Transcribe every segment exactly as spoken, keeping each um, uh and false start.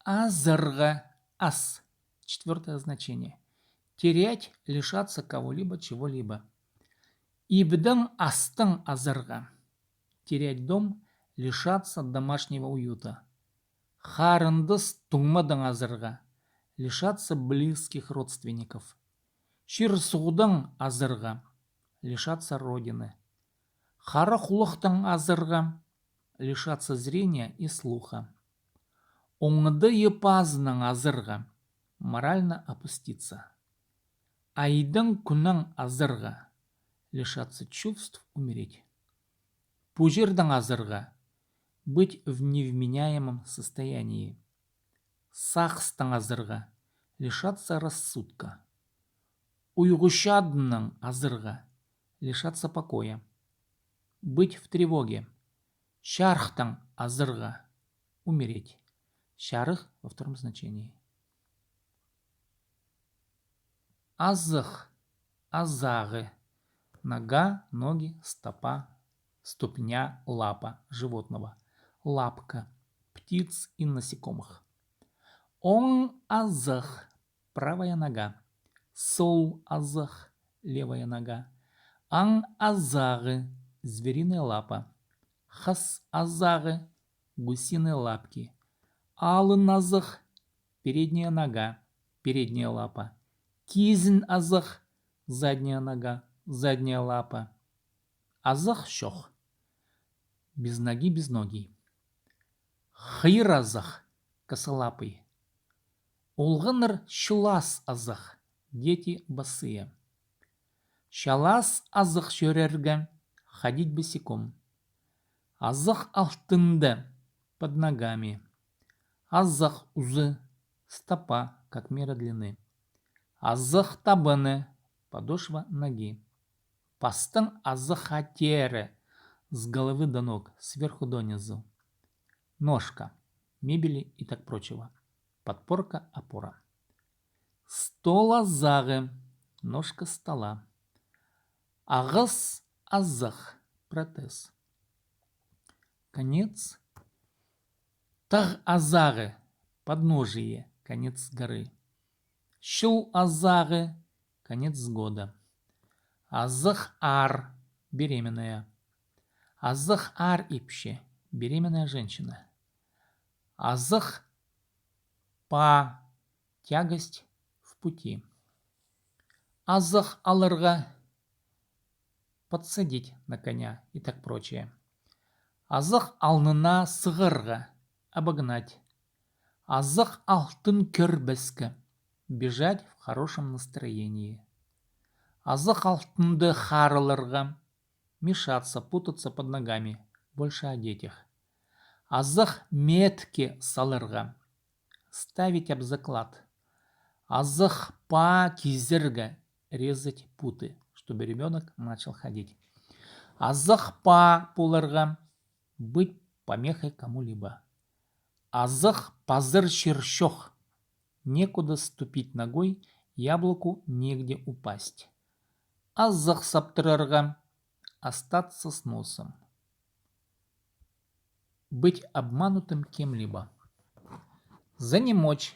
Азырға, ас. Четвёртое значение. Терять, лишаться кого-либо, чего-либо. Ибдең, астаң азырға. Терять дом, лишаться домашнего уюта. Харындас туңмадаң азырға. Лишаться близких родственников. Чир-суғдаң азырға. Лишаться родины. Хара хулахтаң азырға. Лишаться зрения и слуха. Оңдайы пазынаң азырға. Морально опуститься. Айдаң кӱннең азырға. Лишаться чувств, умереть. Пу чирдең азырға. Быть в невменяемом состоянии. Сағыстаң азырға. Лишаться рассудка. Уйғу чадынаң азырға. Лишаться покоя. Быть в тревоге. Чарыхтаң азырға. Умереть. Чарых во втором значении. Азых, азағы. Нога, ноги, стопа, ступня, лапа животного. Лапка птиц и насекомых. Оң азых, правая нога. Сол азых, левая нога. Аң азағы, звериная лапа. Хыс азағы, гусиные лапки. Алын азых, передняя нога, передняя лапа. Кизін азых, задняя нога, задняя лапа. Азых чох. Без ноги, безногий. Хыйыр азых, косолапый. Олғаннар чылас азых, дети босые. Чалас азых чӧрерге, ходить босиком. Азых алтында, под ногами. Азых узы, стопа, как мера длины. Азых табаны, подошва ноги. Пастың азых хатері, с головы до ног, сверху донизу. Ножка мебели и так прочего. Подпорка, опора. Стол азағы, ножка стола. Ағас азых, протез. Конец. Тағ азағы, подножие, конец горы. Чыл азағы, конец года. Азых аар, беременная. Азых аар ипчі, беременная женщина. Азых паа, тягость в пути. Азых аларға, подсадить на коня и так прочее. Азых алнына сығарға, обогнать. Азых алтын кӧрбеске, бежать в хорошем настроении. Азых алтынды харыларға, мешаться, путаться под ногами, больше о детях. Азых метке саларға, ставить об заклад. Азых паа кизерге, резать путы, чтобы ребёнок начал ходить. Азых паа поларға, быть помехой кому-либо. Азых пазар чир чох, некуда ступить ногой, яблоку негде упасть. Азых саптырарға, остаться с носом. Быть обманутым кем-либо. Занемочь,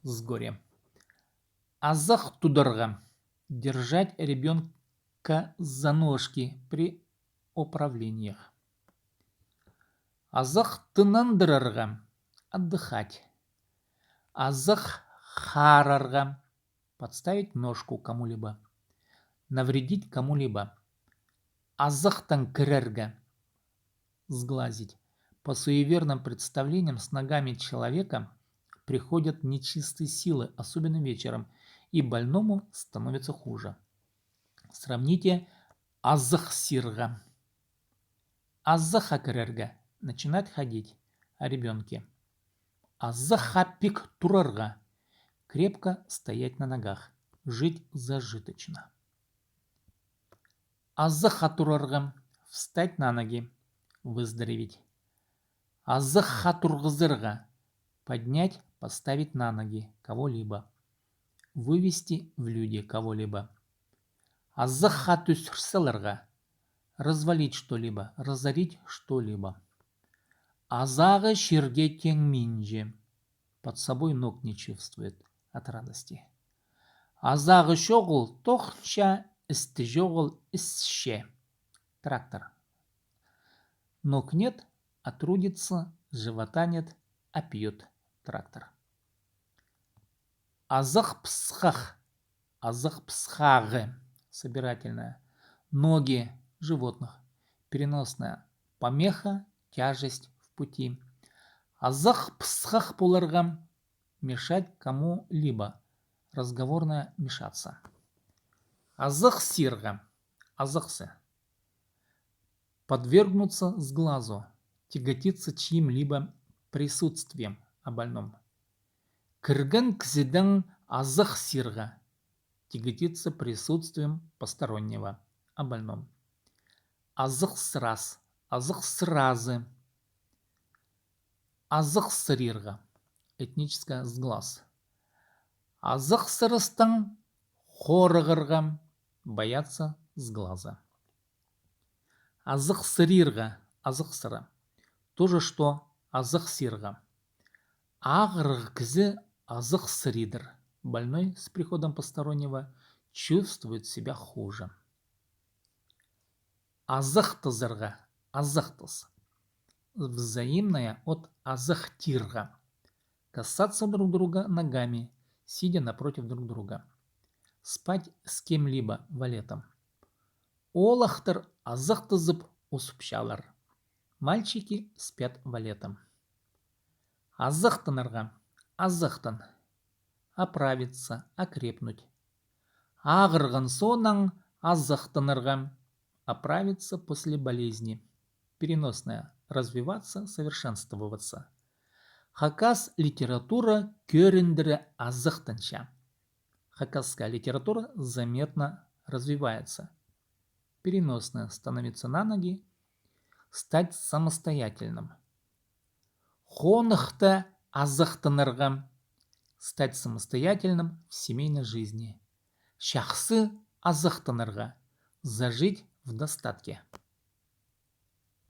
с горя. Азых тударға, держать ребёнка за ножки при управлениях. Азых тынандырарға, отдыхать. Азых харарға, подставить ножку кому-либо, навредить кому-либо. Азыхтаң кірерге, сглазить. По суеверным представлениям, с ногами человека приходят нечистые силы, особенно вечером, и больному становится хуже. Сравните: азых сирға. Азыхха кірерге, начинать ходить, о ребёнке. Азыхха пик турарға, крепко стоять на ногах, жить зажиточно. Азыхха турарға, встать на ноги, выздороветь. Азыхха турғызарға, поднять, поставить на ноги кого-либо, вывести в люди кого-либо. Азыхха тӱсір саларға, развалить что-либо, разорить что-либо. Азағы чирге теңминче, под собой ног не чувствует от радости. Азағы чоғыл тоғынча, істі чоғыл ісче. Трактор. Ног нет, а трудится, живота нет, а пьёт. Трактор. Азых пысхах, азых пысхағы, собирательное, ноги животных, переносное, помеха, тяжесть в пути. Азых пысхах поларға, мешать кому-либо, разговорное мешаться. Азых сирға, азых сы. Подвергнуться сглазу, тяготиться чьим-либо присутствием, о больном. Кірген кізідең азых сирға, тяготиться присутствием постороннего, о больном. Азых сырас, азых сыразы. Азых сырирға, этническое сглаз. Азых сырыстаң хорығарға, бояться сглаза. Азых сырирға, азых сыра. То же, что азых сирға. Ағырығ кізі азых сыридыр. Больной с приходом постороннего чувствует себя хуже. Азыхтызарға, азыхтыс. Взаимное от азыхтирға. Касаться друг друга ногами, сидя напротив друг друга. Спать с кем-либо, валетом. Оолахтар азыхтызып усыпчалар. Мальчики спят валетом. Азыхтанарға, азыхтан. Оправиться, окрепнуть. Ағырған соонаң азыхтанарға, оправиться после болезни. Переносное, развиваться, совершенствоваться. Хакас литература кӧріндіре азыхтанча. Хакасская литература заметно развивается. Переносное, становиться на ноги, стать самостоятельным. Хоныхта азыхтанарға, стать самостоятельным в семейной жизни. Чахсы азыхтанарға, зажить в достатке.